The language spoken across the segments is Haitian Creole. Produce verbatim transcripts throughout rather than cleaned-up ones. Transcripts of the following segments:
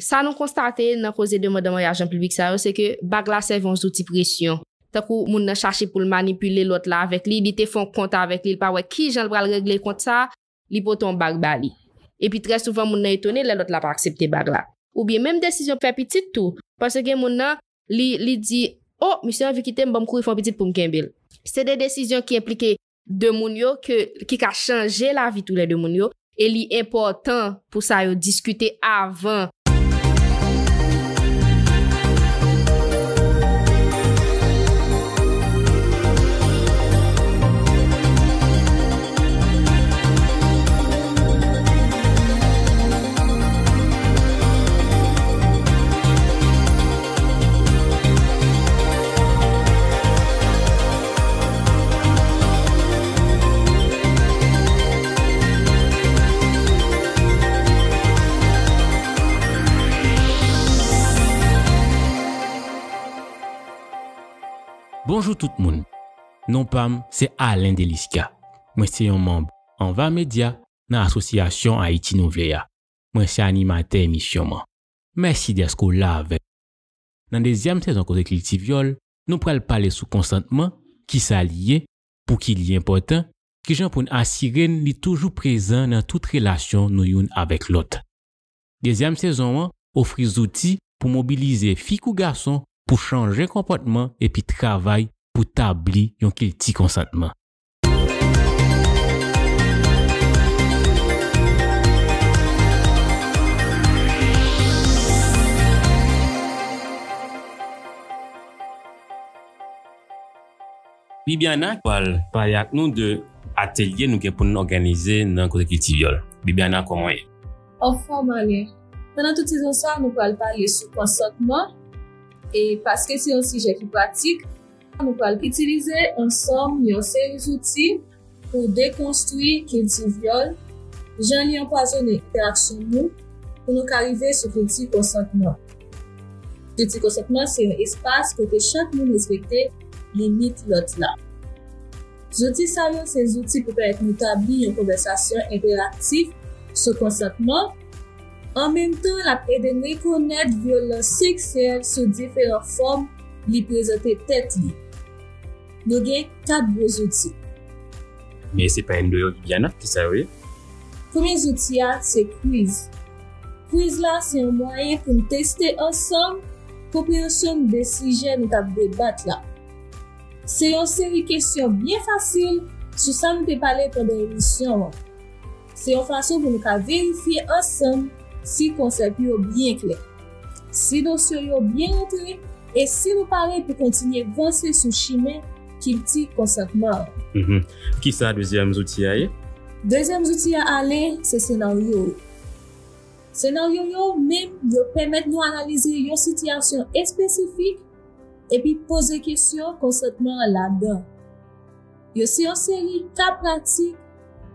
Sa nou konstate nan koze demann an maryaj an piblik sa yo, se ke bag la sèvi yon zouti presyon. Tankou moun nan chache pou l manipile lòt la avèk li, li te fè yon kont avèk li, li pa wè kijan l pral regle kont sa, li pote yon bag ba li. Epi trè souvan moun nan etone lè lòt la pa aksepte bag la. Oubyen menm desizyon fè pitit tou, paske gen moun nan, li, li di, "O, misye anvi kite m, ban m kouri fè yon pitit pou m kenbe l." Se de desizyon ki enplike de moun yo, ke, ki ka chanje lavi toulède moun yo, e li enpòtan pou sa yo diskite avan. Bonjou tout moun. Non pa m, se Alain Delisca. Mwen se yon manm Anva Media nan Asosyasyon Ayiti Nou Vle a. Mwen se animatè emisyon an. Mèsi dèske w la avèk nou. Nan dezyèm sezon Koze Kilti Vyòl, nou pral pale sou konsantman, kisa li ye, pouki li enpòtan, kijan pou n asire n li toujou prezan nan tout relasyon nou youn avèk lòt. Dezyèm sezon an ofri zouti pou mobilize fi kou gason pou chanje konpòtman epi travay pou tabli yon kilti konsantman. Bibiana pral pale ak nou de atelye nou gen pou n òganize nan Koze Kilti Vyòl. Bibiana, kòman w ye? Anfòm, Alain. Pandan tout sezon sa, nou pral pale sou konsantman, e paske se yon sijè ki pratik, nou pral itilize ansanm yon seri zouti pou dekonstwi kilti vyòl, jan li anpwazonnen entèraksyon nou, pou nou ka rive sou kilti konsantman. Kilti konsantman se yon espas kote chak moun respekte limit lòt la. Zouti sa yo se zouti pou pèmèt nou tabli yon konvèsasyon enteraktif sou konsantman. An menm tan, l ap ede n rekonèt vyolans seksyèl sou diferan fòm li prezante tèt li. Nou gen kat gwo zouti. Men se pa youn de yo, Bibiana, ki sa yo ye? Premye zouti a, se kwiz. Kwiz la, se yon mwayen pou n teste ansanm konpreyansyon n de sijè nou t ap debat la. Se yon seri kesyon byen fasil sou sa nou te pale pandan emisyon an. Se yon fason pou nou ka verifye ansanm si konsèp yo byen klè, si nosyon yo byen rantre, e si nou pare pou kontinye vanse sou chimen kilti konsantman an. Mhm. Kisa dezyèm zouti a ye? Dezyèm zouti a, Alain, se senaryo yo. Senaryo yo menm, yo pèmèt nou analize yon sitiyasyon espesifik epi poze kesyon konsantman an ladan. Yo se yon seri ka pratik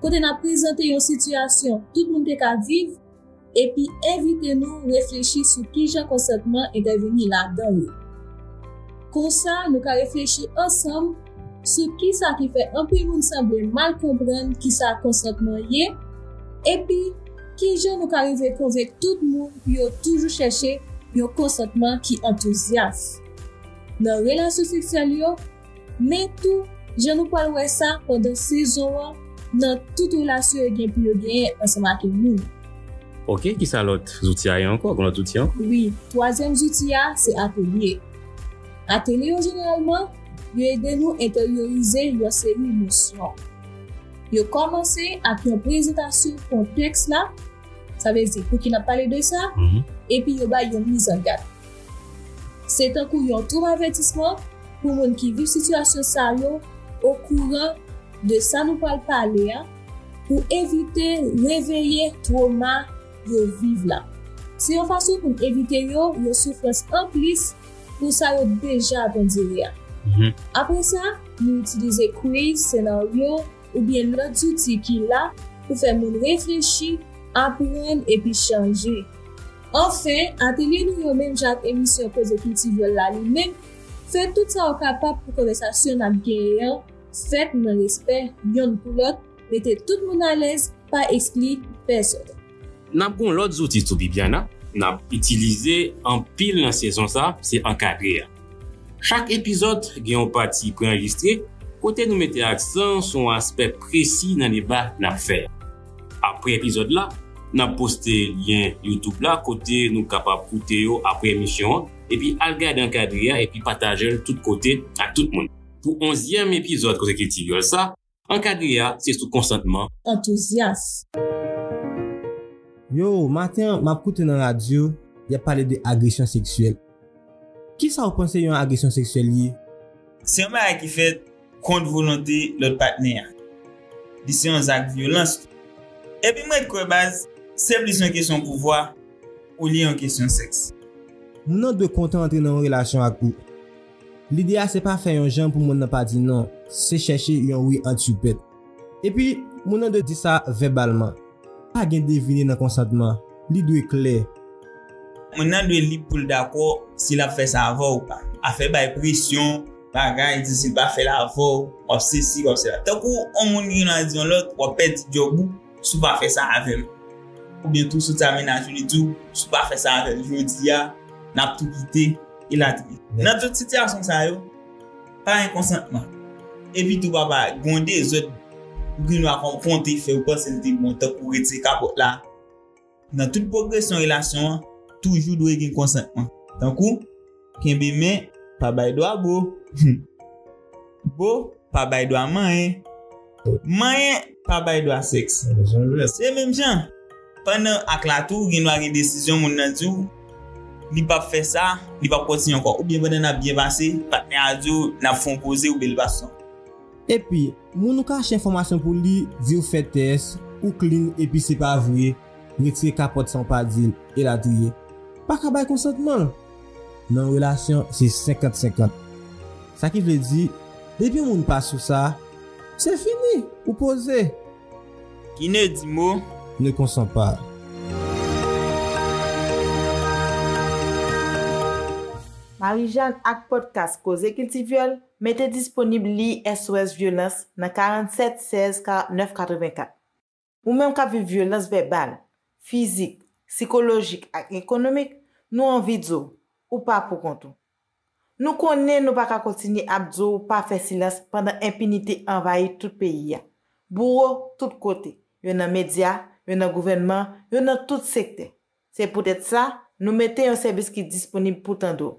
kote n ap prezante yon sitiyasyon tout moun te ka viv epi envite nou reflechi sou kijan konsantman entèveni ladan yo. Konsa, nou ka reflechi ansanm sou kisa ki fè anpil moun sanble mal konprann kisa konsantman ye, epi kijan nou ka rive konvenk tout moun pou yo toujou chèche yon konsantman ki antouzyas nan relasyon seksyèl yo, men tou, jan nou pral wè sa pandan sezon an, nan tout relasyon yo gen pou yo genyen ansanm ak yon moun. Ok, kisa lòt zouti a ye ankò? Gen lòt zouti ankò? Wi, twazyèm zouti a, se atelye. Atelye yo jeneralman, yo ede nou enteryorize yon seri nosyon. Yo kòmanse ak yon prezantasyon kontèks la, sa vle di pouki n ap pale de sa, mhm, epi yo bay yon mizangad. Se tankou yon twoup avètisman pou moun ki viv sitiyasyon sa yo okouran de sa nou pral pale a, pou evite reveye twoma yo viv la. Se yon fason pou n evite yo yon soufrans anplis pou sa yo deja ap andire a. Mhm. Apre sa, nou itilize kwiz, senaryo, oubyen lòt zouti ki la pou fè moun reflechi, aprann epi chanje. Anfen, atelye nou yo, menm jan ak emisyon Koze Kilti Vyòl la li menm, fè tout sa w kapab pou konvèsasyon n ap genyen an fèt nan respè yonn pou lòt, mete tout moun alèz, pa ekskli pèsòn. N ap gen yon lòt zouti tou, Bibiana, n ap itilize anpil nan sezon sa, se ankadre a. Chak epizòd gen yon pati pre-anrejistre kote nou mete aksan sou yon aspè presi nan deba n ap fè a. Apre epizòd la, n ap poste lyen YouTube la kote nou kapab koute yo apre emisyon an, epi al gade ankadre a epi pataje l tout kote ak tout moun. Pou onzyèm epizòd Koze Kilti Vyòl sa, ankadre a se sou konsantman. Antouzyas. Yo, maten an, m ap koute nan radyo, y ap pale de agresyon seksyèl. Kisa w panse yon agresyon seksyèl ye? Se yon bagay ki fèt kont volonte lòt patnè a. Li se yon zak vyolans tou. Epi m ret kwè baz, se plis yon kesyon pouvwa olye yon kesyon sèks. Moun nan dwe kontan antre nan yon relasyon ak ou. Lide a se pa fè yon jan pou moun nan pa di non, se chèche yon wi an tyoupèt. Epi, moun nan dwe di sa vèbalman. Pa gen devine nan konsantman, li dwe klè. Moun nan dwe lib pou l dakò si l ap fè sa avè w ou pa. Afè bay presyon, bagay, di si l pa fè l avè w, w ap sesi, w ap sela. Tankou yon moun ki gen dwa di yon lòt, w ap pèdi djòb ou si w pa fè sa avè m. Oubyen tou soti a mennaj ou li di w, si w pa fè sa avè m jodi a, n ap tou kite, elatriye. Nan tout sitiyasyon sa yo, pa gen konsantman. Epi tou papa, gen yon dezòd ou gen dwa konte fè yo panse l te bon tankou retire kapòt la. Nan tout pwogresyon relasyon an, toujou dwe gen konsantman. Tankou, kenbe men, pa bay dwa bo. Bo, pa bay dwa manyen. Manyen, pa bay dwa sèks. Se menm jan. Pandan ak la tou, gen dwa gen desizyon moun nan di w, li p ap fè sa, li p ap kontinye ankò. Oubyen pandan n ap byen pase, patnè a di w, n ap fè yon koze oubyen l pa sou. Epi, moun ou kache enfòmasyon pou li, di w fè tès, ou clean epi se pa vre, retire kapòt san w pa di l, elatriye. Pa ka bay konsantman l. Nan yon relasyon, se senkant senkant. Sa ki vle di, depi yon moun pa sou sa, se fini, ou poze. Qui ne dit mot Ne consent pas. Marijàn ak pòdkas Koze Kilti Vyòl mete disponib liy S O S Vyolans nan karannsèt sèz karantnèf katrevenkat. Ou menm k ap viv vyolans vèbal, fizik, sikolojik ak ekonomik, nou anvi di w, ou pa poukont ou. Nou konnen nou pa ka kontinye ap di w pa fè silans pandan enpinite anvayi tout peyi a, bouwo tout kote, yo nan medya, yo nan gouvènman, yo nan tout sektè. Se poutèt sa, nou mete yon sèvis ki disponib pou tande w.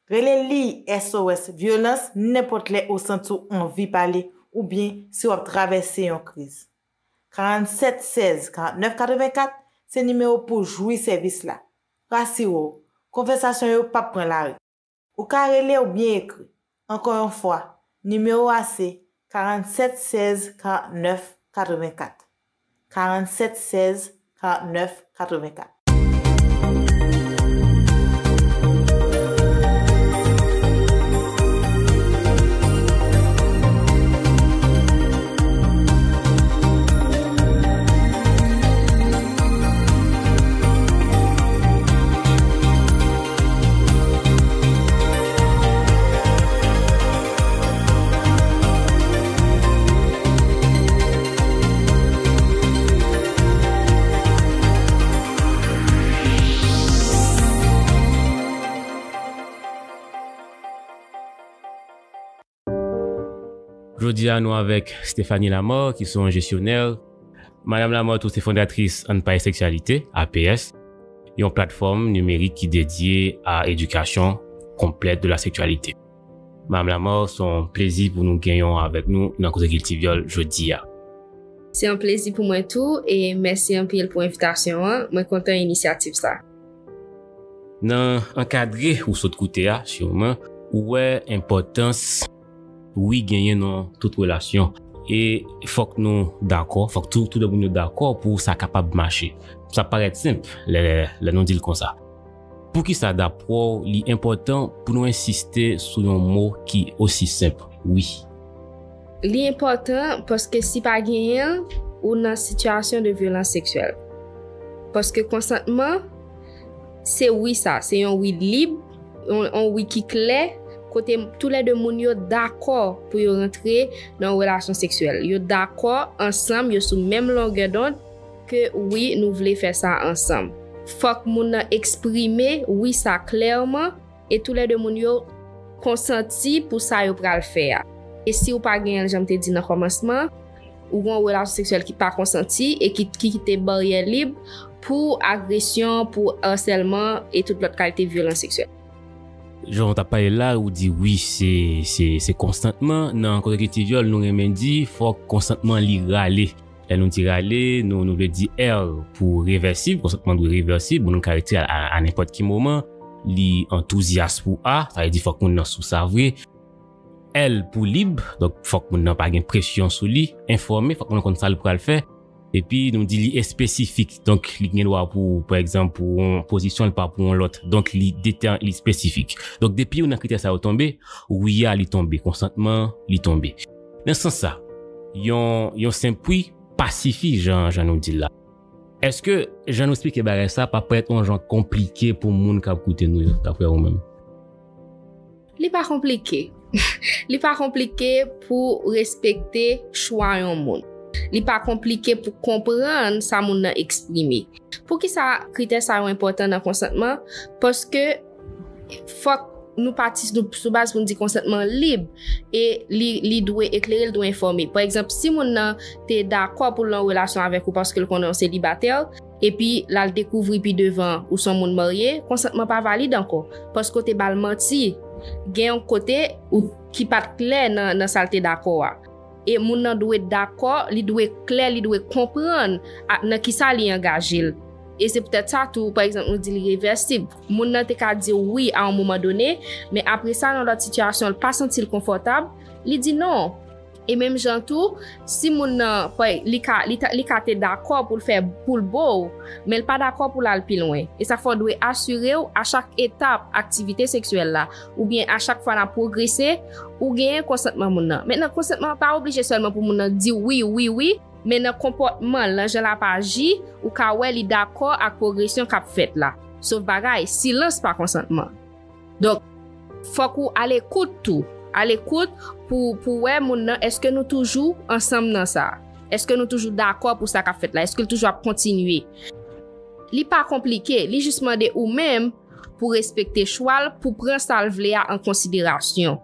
Rele liy S O S Vyolans nenpòt lè ou santi w anvi pale oubyen si w ap travèse yon kriz. Karannsèt sèz karantnèf katrevenkat se nimewo pou jwi sèvis la. Rasire w, konvèsasyon yo p ap pran lari. Ou ka rele oubyen ekri. Ankò yon fwa, nimewo a se karannsèt sèz karantnèf katrevenkat. Karannsèt sèz karantnèf katrevenkat. Jodi a nou avèk Stéphanie Lamort ki se yon jesyonè. Madam Lamort tou se fondatris Ann Pale Seksyalite, A P S, yon platfòm nimerik ki dedye a edikasyon konplèt de la seksyalite. Madam Lamort, se yon plezi pou nou genyen w avèk nou nan Koze Kilti Vyòl jodi a. Se yon plezi pou mwen tou e mèsi anpil pou envitasyon an. Mwen kontan inisyativ sa. Nan ankadre ou sot koute a, siman, ou wè enpòtans wi genyen nan tout relasyon. E fòk nou dakò, fòk tou, tout moun yo dakò pou sa kapab mache. Sa parèt senp lè, lè nou di l konsa. Poukisa, dapre w, li enpòtan pou nou ensiste sou yon mo ki osi senp, wi? Li enpòtan paske si pa genyen l, ou nan sitiyasyon de vyolans seksyèl. Paske konsantman, se wi sa, se yon wi lib, yon, yon wi ki klè, kote toulède moun yo dakò pou yo rantre nan yon relasyon seksyèl. Yo dakò ansanm, yo sou menm longè dond, ke wi, nou vle fè sa ansanm. Fòk moun nan eksprime wi sa klèman e toulède moun yo konsanti pou sa yo pral fè a. E si w pa genyen l, jan m te di nan kòmansman, ou gen yon relasyon seksyèl ki pa konsanti e ki, ki kite baryè lib pou agresyon, pou asèlman e tout lòt kalite vyolans seksyèl. Jan w t ap pale la, ou di wi, se, se, se konsantman. Nan kote ki ti vyòl, nou renmen di fòk konsantman li rale. Lè nou di rale, nou, nou vle di R pou revèsib, konsantman dwe revèsib, moun ka retire a, a, a nenpòt ki moman. Li antouzyas pou A, sa vle di fòk moun nan sou sa vre. L pou lib, donk fòk moun nan pa gen presyon sou li, enfòme, fòk moun nan konn sa l pral fè. Epi nou di li espesifik, donk li gen dwa pou, pa egzanp, pou yon pozisyon, li pa pou yon lòt. Donk li deten, li espesifik. Donk depi youn nan kritè sa yo tonbe, wi a li tonbe, konsantman li tonbe. Nan sans sa, yon, yon senp wi pa sifi, jan, jan nou di l la. Èske jan nou eksplike bagay sa pa parèt yon jan konplike pou moun k ap koute nou yo, daprè ou menm? Li pa konplike. Li pa konplike pou respekte chwa yon moun. Li pa konplike pou konprann sa moun nan eksprime. Poukisa kritè sa yo enpòtan nan konsantman? Paske fòk nou pati sou, sou baz pou n di konsantman lib e li, li dwe eklere, li dwe enfòme. Pa egzanp, si moun nan te dakò pou l nan relasyon avèk ou paske l konnen w selibatè, epi l al dekouvri pi devan ou s on moun marye, konsantman pa valid ankò, paske w te ba l manti. Gen yon kote ou, ki pa t klè nan, nan sa l te dakò a. E moun nan dwe dakò, li dwe klè, li dwe konprann a, nan kisa li angaje l. E se poutèt sa tou, pa egzanp, nou di li revèsib. Moun nan te ka di wi a yon moman done, men apre sa, nan lòt sitiyasyon, l pa santi l konfòtab, li di non. E menm jan tou, si moun nan, pa, li ka, li, ta- li ka te dakò pou l fè, pou l bo w, men l pa dakò pou l al pi lwen. E sa fè w dwe asire w a chak etap aktivite seksyèl la, oubyen a chak fwa n ap pwogrese, ou genyen konsantman moun nan. Mentnan, konsantman pa oblije sèlman pou moun nan di wi, wi, wi, men nan konpòtman l, nan jan l ap aji, ou ka wè li dakò ak pwogresyon k ap fèt la. Sof bagay, silans pa konsantman. Donk, fòk ou alekout tou. Alekout pou, pou wè moun nan, èske nou toujou ansanm nan sa? Èske nou toujou dakò pou sa k ap fèt la? Èske l toujou ap kontinye? Li pa konplike, li jis mande ou menm pou respekte chwa l, pou pran sa l vle a an konsiderasyon.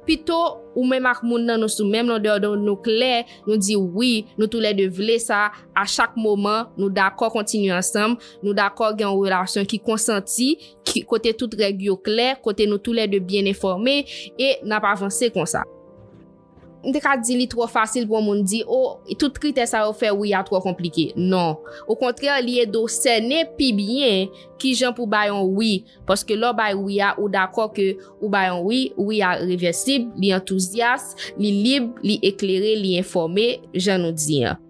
Pito ou menm ak moun nan nou sou menm longè dond, nou klè, nou di wi, nou toulède vle sa, a chak moman, nou dakò kontinye ansanm, nou dakò gen yon relasyon ki konsanti, ki, kote tout règ yo klè, kote nou toulède byen enfòme, e n ap avanse konsa. M te ka di li twò fasil pou yon moun di, o, tout kritè sa yo fè wi a twò konplike. Non. Okontrè, li ede w sène pi byen kijan pou bay yon wi. Paske lè w bay wi a, ou dakò ke ou bay yon wi, wi a revèsib, li antouzyas, li lib, li eklere, li enfòme, jan nou di an.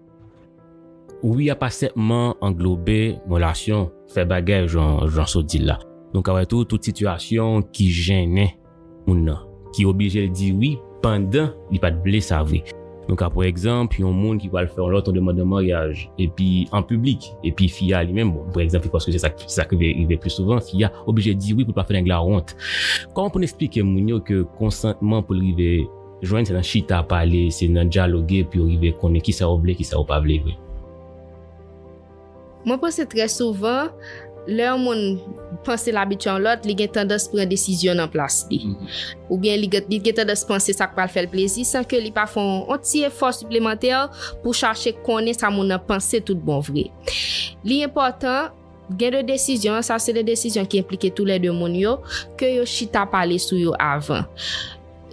Wi a pa senpman anglobe relasyon, fè bagay jan, jan w sot di l la. Nou ka wè tou, tout sitiyasyon ki jennen moun nan, ki oblije l di wi pandan li pa t vle sa vre. Nou ka pran egzanp, yon moun ki pral fè yon lòt yon demann an maryaj, epi an piblik, epi fi a li menm, bon, pran egzanp li paske se sa, se sa ki rive, rive pli souvan, fi a oblije di wi pou l pa fè nèg la wont. Kòman pou n eksplike moun yo ke konsantman pou l rive jwenn, se nan chita pale, se nan dyaloge pou yo rive konnen kisa yo vle, kisa yo pa vle vre? Mwen panse trè souvan, lè yon moun panse l abitye yon lòt, li gen tandans pran desizyon nan plas li. Oubyen li gen, li gen tandans panse sa k pral fè l plezi san ke li pa fè yon, yon ti efò siplemantè pou chache konnen sa moun nan panse tout bon vre. Li enpòtan, gen de desizyon, sa se de desizyon ki enplike toulède moun yo, ke yo chita pale sou yo avan.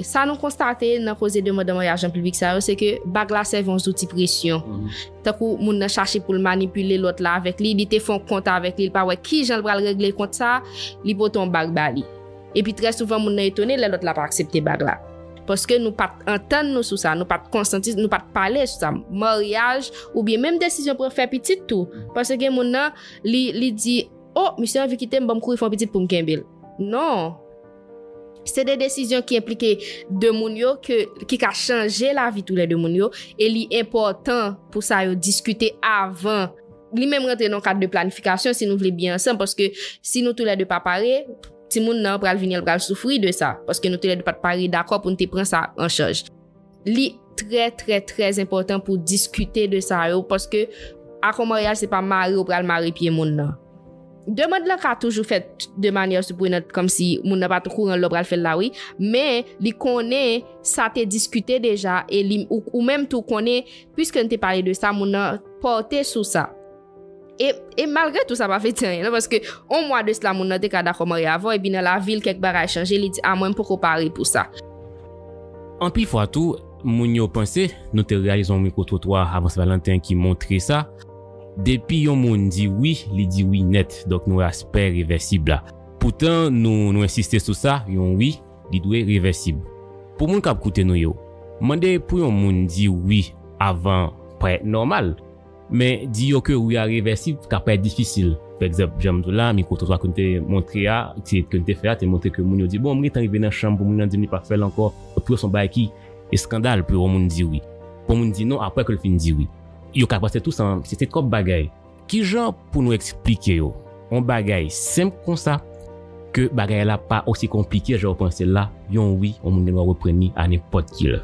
Sa nou konstate nan koze demann an maryaj an piblik sa yo, se ke bag la sèvi yon zouti presyon. Tankou moun nan chache pou l manipile lòt la avèk li, li te fè yon kont avèk li, li pa wè kijan l pral regle kont sa, li pote yon bag ba li. Epi trè souvan moun nan etone lè lòt la pa aksepte bag la. Paske nou pa t antann nou sou sa, nou pa t konsanti, nou pa t pale sou sa. Maryaj, oubyen menm desizyon pou fè pitit tou. Paske gen moun nan, li, li di, o, misye anvi kite m, ban m kouri fè yon pitit pou m kenbe l. Non. Se de desizyon ki enplike de moun yo, ke, ki ka chanje lavi toulède moun yo, e li enpòtan pou sa yo diskite avan. Li menm rantre nan kad de planifikasyon si nou vle byen ansanm, paske si nou toulède pa pare, timoun nan pral vini, l pral soufri de sa, paske nou toulède pa t pare dakò pou n te pran sa an chaj. Li trè, trè, trè enpòtan pou diskite de sa yo, paske ak yon maryaj, se pa mare ou pral mare pye moun nan. Demann lan ka toujou fèt de manyè siprenant, kòmsi moun nan pa t okouran lè w pral fè l la, wi. Men, li konnen sa te diskite deja, e li, ou, ou menm tou konnen, piske n te pale de sa, moun nan pòte sou sa. E, e malgre tou sa pa vle di anyen, non, paske yon mwa de sila, moun nan te ka dakò marye avè w, epi nan lavi l, kèk bagay chanje, li di, a, mwen, m poko pare pou sa. Anpil fwa tou, moun yo panse, nou te reyalize yon mikwo twotwa avan Sen Valanten ki montre sa, depi yon moun di wi, li di wi nèt. Donk, nou wè aspè revèsib la. Poutan, nou, nou ensiste sou sa, yon wi, li dwe revèsib. Pou moun k ap koute nou yo, mande pou yon moun di wi avan parèt nòmal. Men di yo ke wi a revèsib ka parèt difisil. Pa egzanp, jan m di w la, mikwo twotwa ke n te montre a, ke n te fè a, te montre ke moun yo di, bon, m gentan rive nan chanm pou moun nan di m li p ap fè l ankò. Pou yo, se yon bagay ki eskandal pou yon moun di wi. Pou yon moun di non apre ke l fin di wi. Yo ka panse tou se, se, se twòp bagay. Kijan pou nou eksplike yo yon bagay senp konsa, ke bagay la pa osi konplike jan w panse l la, yon wi, yon moun gen dwa reprann li a nenpòt ki lè?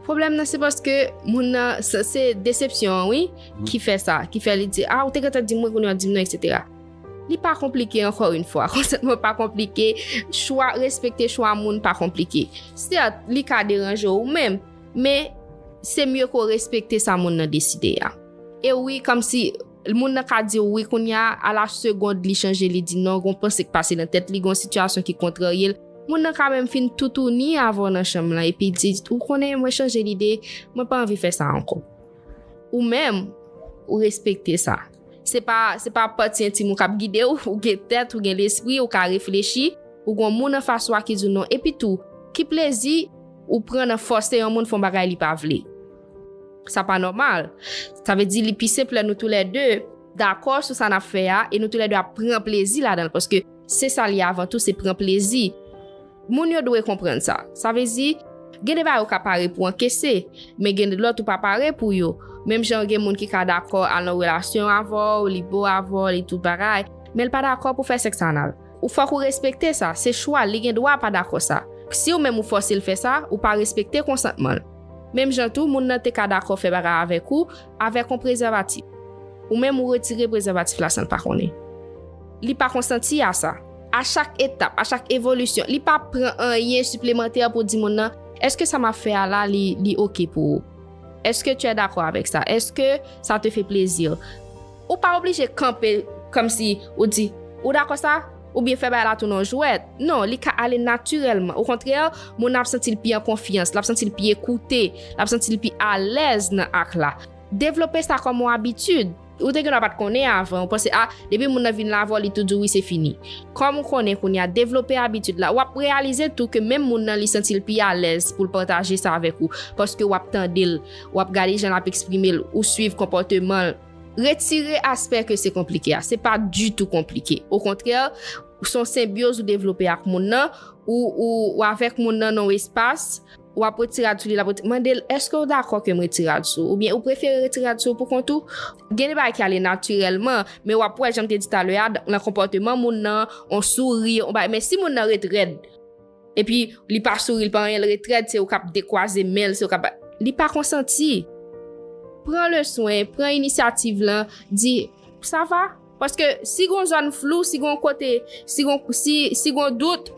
Pwoblèm nan, se paske moun nan, se, se desepsyon an, wi, ki fè sa, ki fè li di, a, ou te gentan di m wi, kounye a w di m non, etsetera. Li pa konplike, ankò yon fwa. Konsantman pa konplike, chwa, respekte chwa moun pa konplike. Sèt, li ka deranje w ou menm, men se mye ke w respekte sa moun nan deside a. E wi, kòmsi moun nan ka di w wi kounye a, a la segond li chanje, li di non, gon panse k pase nan tèt li, gon sitiyasyon ki kontrarye l. Moun nan ka menm fin toutouni avè w nan chanm lan, epi di, ou konnen, mwen chanje lide, mwen pa anvi fè sa ankò. Ou menm, ou respekte sa. Se pa, se pa pati entim ou k ap gide w, ou gen tèt, ou gen lespri, ou ka reflechi, ou gon moun anfas ou a ki di w non. Epi tou, ki plezi ou pran nan fòse yon moun fè yon bagay li pa vle? Sa pa nòmal. Sa vle di li pi senp lè nou toulède dakò sou sa n ap fè a e nou toulède ap pran plezi ladan l, paske se sa l ye avan tou, se pran plezi. Moun yo dwe konprann sa. Sa vle di, gen de bagay ou ka pare pou ankese, men gen de lòt ou pa pare pou yo. Menm jan gen moun ki ka dakò al nan relasyon avè w, li bo avè w, li tout bagay, men l pa dakò pou fè sèks anal. Ou fòk ou respekte sa, se chwa l, li gen dwa pa dakò sa. Si ou menm ou fòse l fè sa, ou pa respekte konsantman l. Menm jan tou, moun nan te ka dakò fè bagay avèk ou, avèk yon prezèvatif. Ou menm ou retire prezèvatif la san l pa konnen. Li pa konsanti a sa. A chak etap, a chak evolisyon, li pa pran anyen siplemantè pou di moun nan, èske sa m ap fè a la, li, li oke pou ou? Est-ce que tu es d'accord avec ça? Est-ce que ça te fait plaisir? Ou pa oblije kanpe kòmsi ou di, ou dakò sa? Oubyen fè bagay la tounen yon jwèt. Non, li ka ale natirèlman. Okontrè, moun nan ap santi l pi an konfyans, l ap santi l pi ekoute, l ap santi l pi alèz nan ak la. Devlope sa kòm yon abitid. Ou te gen dwa pa t konnen avan, ou panse, a, depi moun nan vin la avè w, li tou di w wi, se fini. Kòm ou konnen kounye a, devlope abitid la. W ap reyalize tou ke menm moun nan, li santi l pi alèz pou l pataje sa avèk ou, paske w ap tande l, w ap gade jan l ap eksprime l, ou swiv konpòteman l. Retire aspè ke se konplike a. Se pa ditou konplike. Okontrè, se yon senbyoz ou devlope ak moun nan, ou, ou, ou avèk moun nan nan yon espas, w ap retire rad sou li, l ap retire, mande l, èske w dakò ke m retire rad sou ou? Oubyen ou prefere retire rad sou ou pou kont ou? Gen de bagay ki ale natirèlman, men w ap wè, jan m te di talè a, nan konpòteman moun nan, on souri, on bagay. Men si moun nan ret rèd, epi li pa souri, li pa anyen, l ret rèd, se ou k ap dekwaze men l, se ou k ap, li pa konsanti. Pran le swen, pran inisyativ lan, di, sa va? Paske si gon zòn flou, si gon kote, si gon, si, si gon dout,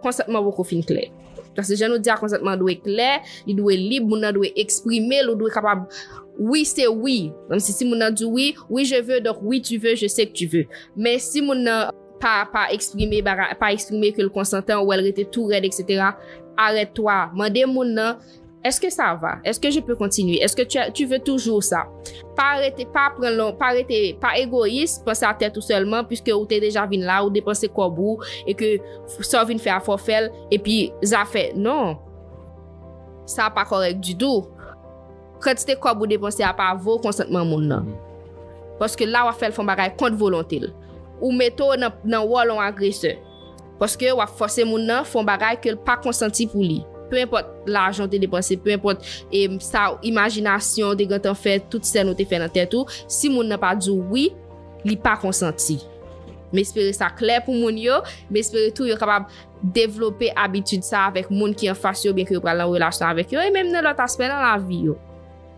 konsantman poko fin klè. Paske jan nou di a, konsantman dwe klè, li dwe lib, moun nan dwe eksprime l, ou dwe kapab, wi, se wi. Menm si, si moun nan di wi, wi, je veux, donc oui, tu veux, je sais que tu veux. Men si moun nan pa, pa eksprime bagay, pa eksprime ke l konsantan, ou wè l rete tou rèd, etsetera, arrête-toi. Mande moun nan, est-ce que ça va? Est-ce que je peux continuer? Est-ce que tu, as- tu veux toujours ça? Pa rete, pa pran lon, pa rete, pa egoyis, panse a tèt ou sèlman, piske ou te deja vin la, ou depanse kòb ou, e ke sa w vin fè a fò fè l, epi zafè, non. Sa pa kòrèk ditou. Kantite kòb ou depanse a pa vo konsantman moun nan. Paske la w ap fè l fè yon bagay kont volonte l. Ou mete w nan, nan wòl yon agresè. Paske w ap fòse moun nan fè yon bagay ke l pa konsanti pou li. Pe enpòt lajan w te depanse, pe enpòt e, sa imajinasyon w te gentan fè, tout sèn ou te fè nan tèt ou, si moun nan pa di w wi, li pa konsanti. M espere sa klè pou moun yo, m espere tou yo kapab devlope abitid sa avèk moun ki anfas yo, oubyen ke yo pral nan relasyon avèk yo, e menm nan lòt aspè nan lavi yo.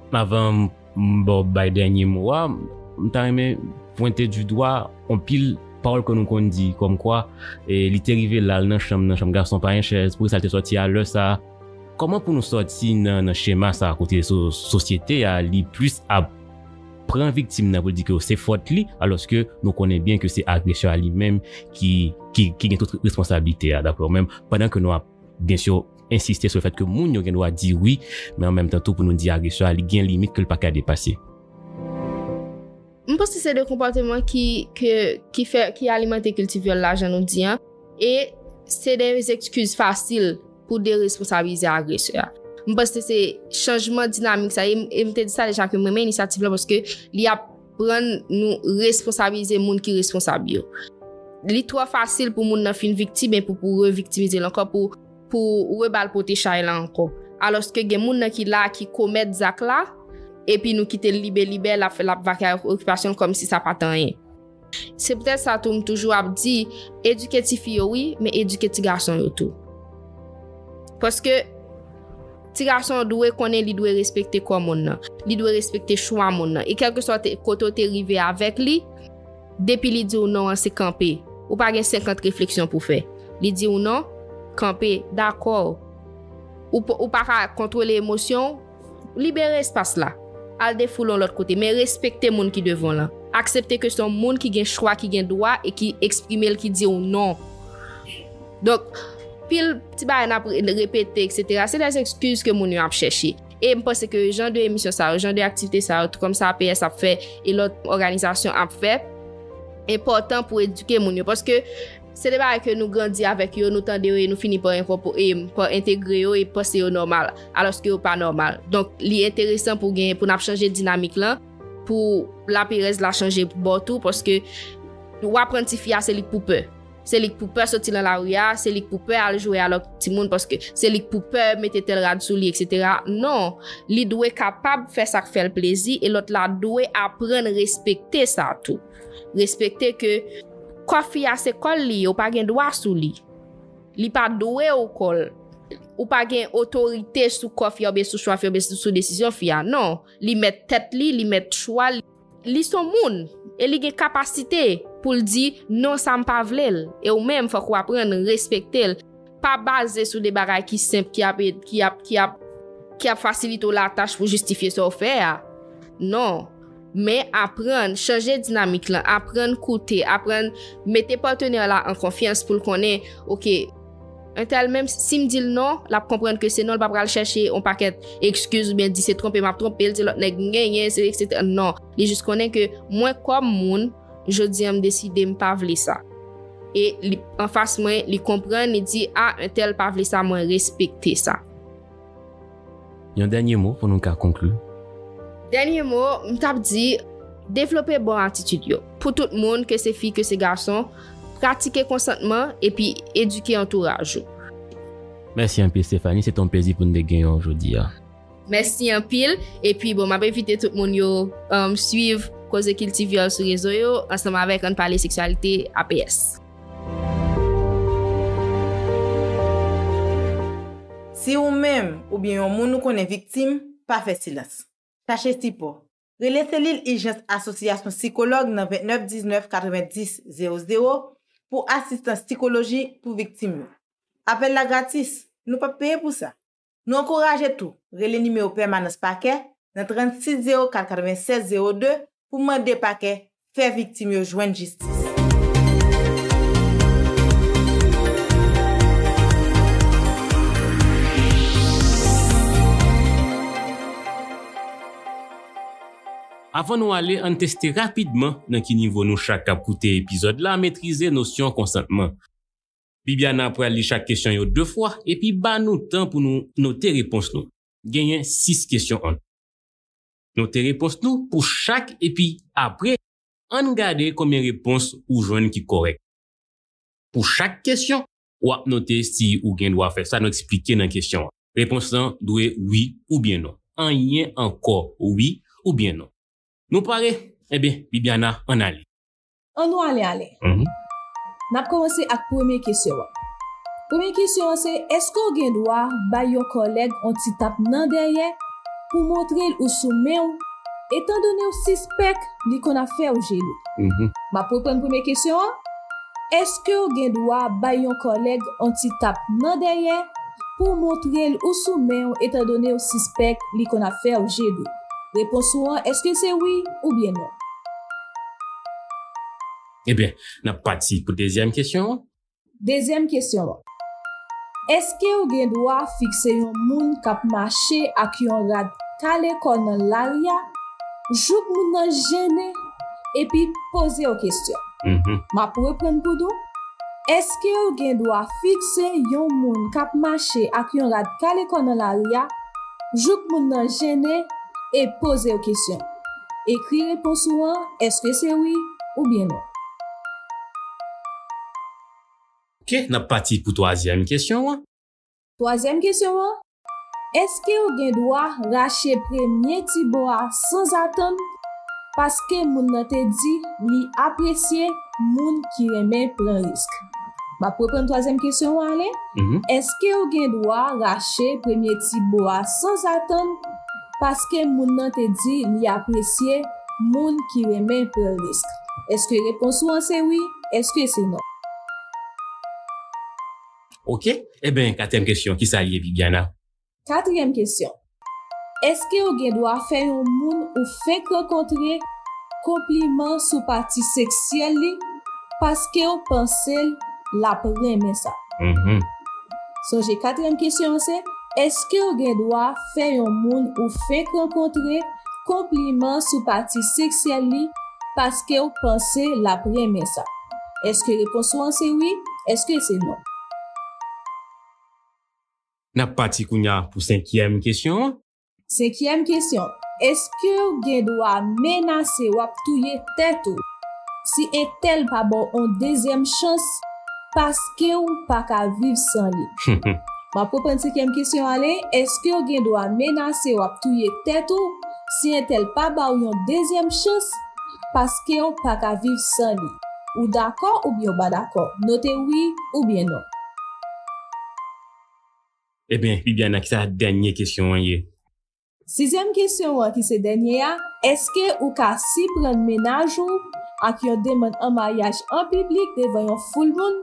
Avan m ba w bay dènye mo a, m ta renmen pwente di dwa yon pil pawòl ke nou konn di, kòmkwa, e, li te rive la, l nan chanm, nan chanm gason pa yon chèz, poukisa l te sòti a lè sa a? Kòman pou nou sòti nan, nan chema sa a kote so-, sosyete a, li plis ap pran viktim nan pou l di ke se fòt li, alòske nou konnen byen ke se agresè a li menm ki, ki, ki gen tout responsablite a, daprè w menm, pandan ke nou ap, byen si, ensiste sou le fèt ke moun yo gen dwa di wi, men an menm tan tou pou nou di agresè a, li gen limit ke l pa ka depase. M panse se de konpòteman ki, ke, ki fè, ki alimante kilti vyòl la, jan nou di an, e se de ekskiz fasil pou deresponsabilize agresè a. M panse se chanjman dinamik sa, e m, e m te di sa deja ke m renmen inisyativ la paske li ap rann nou responsabilize moun ki responsab yo. Li twò fasil pou moun nan fin viktim e pou, pou reviktimize l ankò, pou, pou reba l pote chay la ankò. Alòske gen moun nan ki la, ki komèt zak la, epi nou kite l libe libe, l ap, l ap vake ak okipasyon l kòmsi sa pa t anyen. Se poutèt sa tou m toujou ap di, edike tifi yo wi, men edike ti gason yo tou. Paske ti gason an dwe konnen li dwe respekte kò moun nan, li dwe respekte chwa moun nan. E kèlkeswa te, kote w te rive avèk li, depi li di w non an se kanpe. Ou pa gen senkant refleksyon pou fè. Li di w non, kanpe, dakò. Ou, p- ou pa ka kontwole emosyon w, libere espas la. Al defoule yon lòt kote, men respekte moun ki devan w lan. Aksepte ke se yon moun ki gen chwa, ki gen dwa e ki eksprime l, ki di w non. Donk, pil ti bagay n ap re- repete, etsetera, se de ekskiz ke moun yo ap chèche. E m panse ke jan de emisyon sa yo, jan de aktivite sa yo, tou kòm sa A P S ap fè e lòt òganizasyon ap fè, enpòtan pou edike moun yo. Paske se de bagay ke nou grandi avèk yo, nou tande yo e nou fini pa enkòpo- e pa entegre yo e panse yo nòmal, alòske yo pa nòmal. Donk, li enteresan pou gen, pou n ap chanje dinamik lan, pou laperèz la chanje bò tou, paske w aprann tifi a se li k pou pè. Se li k pou pè soti nan lari a, se li k pou pè al jwe a lòt timoun paske se li k pou pè mete tèl rad sou li, etsetera. Non, li dwe kapab fè sa k fè l plezi e lòt la dwe aprann respekte sa tou. Respekte ke kò fi a se kò l li ye, ou pa gen dwa sou li. Li pa dwe w kò l. Ou pa gen otorite sou kò fi a oubyen sou chwa fi a oubyen sou, sou desizyon fi a. Non, li mèt tèt li, li mèt chwa l. Li se yon moun e li gen kapasite pou l di non, sa m pa vle l. E ou menm, fòk ou aprann respekte l. Pa baze sou de bagay ki senp, ki ap, ki ap, ki ap, ki ap fasilite w latach pou jistifye sa w fè a. Non. Men aprann, chanje dinamik lan, aprann koute, aprann mete patnè la an konfyans pou l konnen, oke, entèl menm si m di l non, l ap konprann ke se non, l pa pral chèche yon pakèt ekskiz oubyen di se twonpe m ap twonpe l, se lòt nèg m genyen, se etsetera. Non, li jis konnen ke mwen kòm moun, jodi a m deside m pa vle sa. E li anfas mwen, li konprann, li di a, entèl pa vle sa, mwen respekte sa. Yon dènye mo pou nou ka konkli. Dènye mo, m t ap di, devlope bon atitid yo. Pou tout moun, ke se fi, ke se gason, pratike konsantman epi edike antouraj ou. Mèsi anpil, Stephanie. Se te yon plezi pou n te genyen w jodi a. Mèsi anpil. Epi, bon, m ap envite tout moun yo um, swiv Koze Kilti Vyòl sou rezo yo, ansanm avèk Ann Pale Seksyalite, A P S. Si ou menm oubyen yon moun ou konnen viktim, pa fè silans. Chache sipò. Rele selil ijans Asosyasyon Sikològ nan vennèf diznèf katrevenndis zewo zewo pou asistans sikoloji pou viktim yo. Apèl la gratis, nou p ap peye pou sa. Nou ankouraje tou rele nimewo pèmanans pakè nan trannsis zewo kat katrevensèz zewo de pou mande pakè fè viktim yo jwenn jistis. Avan nou ale, ann teste rapidman nan ki nivo nou chak k ap koute epizòd la metrize nosyon konsantman. Bibiana pral li chak kesyon yo de fwa epi ba nou tan pou nou note repons nou. Genyen sis kesyon an tou. Note repons nou pou chak epi apre, ann gade konbyen repons ou jwenn ki kòrèk. Pou chak kesyon, w ap note si ou gen dwa fè sa nou eksplike nan kesyon an. Repons lan dwe wi oubyen non. Anyen ankò, wi oubyen non. Nou pare? Enben, Bibiana, ann ale. Ann nou ale ale. N ap kòmanse ak premye kesyon an. Premye kesyon an se, èske w gen dwa bay yon kòlèg yon ti tap nan dèyè pou montre l ou sou men w, etandone w sispèk li konn ap fè w jelou? M ap reprann premye kesyon an. Èske w gen dwa bay yon kòlèg yon ti tap nan dèyè pou w montre l ou sou men w, etandone w sispèk li konn ap fè w jede? Repons ou an, èske se wi oubyen non? Ebyen, n ap pati pou dezyèm kesyon an. Dezyèm kesyon an. Èske w gen dwa fikse yon moun k ap mache ak yon rad kale kò nan lari a, jouk moun nan jennen epi poze w kesyon? M ap reprann pou nou. Èske w gen dwa fikse yon moun k ap mache ak yon rad kale kò nan lari a, jouk moun nan jennen e poze w kesyon? Ekri repons ou an, èske se wi oubyen non? Ok, n ap pati pou twazyèm kesyon an. Twazyèm kesyon an, èske w gen dwa rache premye ti bo a sanzatann paske moun nan te di li apresye moun ki renmen pran risk? M ap reprann twazyèm kesyon an ale. Èske w gen dwa rache premye ti bo a sanzatann paske moun nan te di li apresye moun ki renmen pran risk? Èske repons ou an se wi? Èske se non? Ok, ebyen, katriyèm kesyon, kisa l ye, Bibiana? Katriyèm kesyon. Èske w gen dwa fè yon moun ou fenk rankontre konpliman sou pati seksyèl li paske w panse l ap renmen sa? Sonje, katriyèm kesyon an se, èske w gen dwa fè yon moun ou fenk rankontre konpliman sou pati seksyèl li paske w panse l ap renmen sa? Èske repons ou an se wi? Èske se non? N ap pati kounye a pou senkyèm kesyon an. Senkyèm kesyon. Èske w gen dwa menase w ap touye tèt ou si entèl pa ba w yon dezyèm chans paske w pa ka viv san li? M ap reprann senkyèm kesyon ale. Èske w gen dwa menase w ap touye tèt ou si entèl pa ba w yon dezyèm chans paske w pa ka viv san li? Ou dakò oubyen w pa dakò? Note wi oubyen non. Ebyen, Bibiana, kisa dènye kesyon an ye? Sizyèm kesyon an ki se dènye a, èske ou ka siprann mennaj ou ak yon demann an maryaj an piblik devan yon foul moun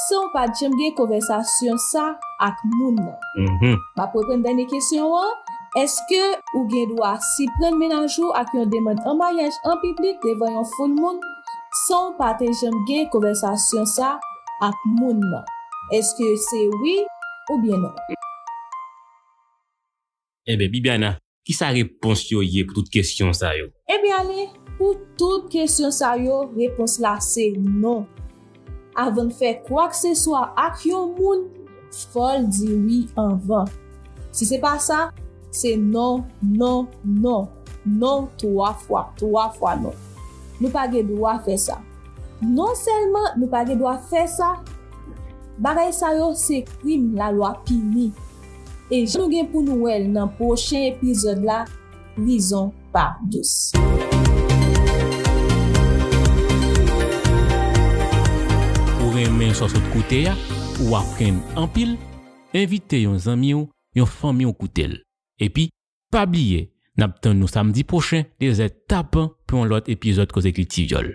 san w pa t janm gen konvèsasyon sa ak moun nan? M ap reprann dènye kesyon an, èske ou gen dwa siprann mennaj ou ak yon demann an maryaj an piblik devan yon foul moun san w pa te janm gen konvèsasyon sa ak moun nan? Èske se wi oubyen non? Ebyen, Bibiana, kisa repons yo ye pou tout kesyon sa yo? Ebyen ale, pou tout kesyon sa yo, repons la se non. Avan n fè kwakseswa ak yon moun, fò l di wi anvan. Si se pa sa, se non, non, non, non, twa fwa, twa fwa non. Nou pa gen dwa fè sa. Non sèlman nou pa gen dwa fè sa, bagay sa yo se krim lalwa pini. E jan nou gen pou nou wè l nan pwochen epizòd la, prizon pa dous. Ou renmen sa w sot koute a? Ou aprann anpil? Envite yon zanmi w, yon fanmi w koute l. Epi, pa bliye, n ap tann nou samdi pwochen, de zè tapan, pou yon lòt epizòd Koze Kilti Vyòl.